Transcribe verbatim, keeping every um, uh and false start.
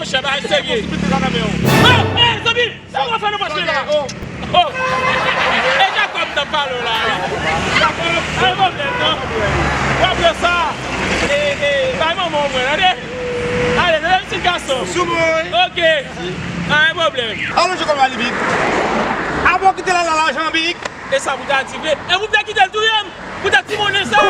Chè, bagay serye. Oh, eh, zanmi, sa w ap fè nan mache la? Oh. E Jakòb m t ap pale w la, wi. Jakòb, pa gen pwoblèm, non. W ap wè sa. E, e, bay manman w mwen, tande. Ale, tande, pitit gason. Sou mwen, wi. Ok. Pa gen pwoblèm. Alon, Jakòb, ale vit. Avan w kite l al nan lajan, big. E sa pou ta di vre. E pou ta kite l touye m. Pou ta timonnen sa.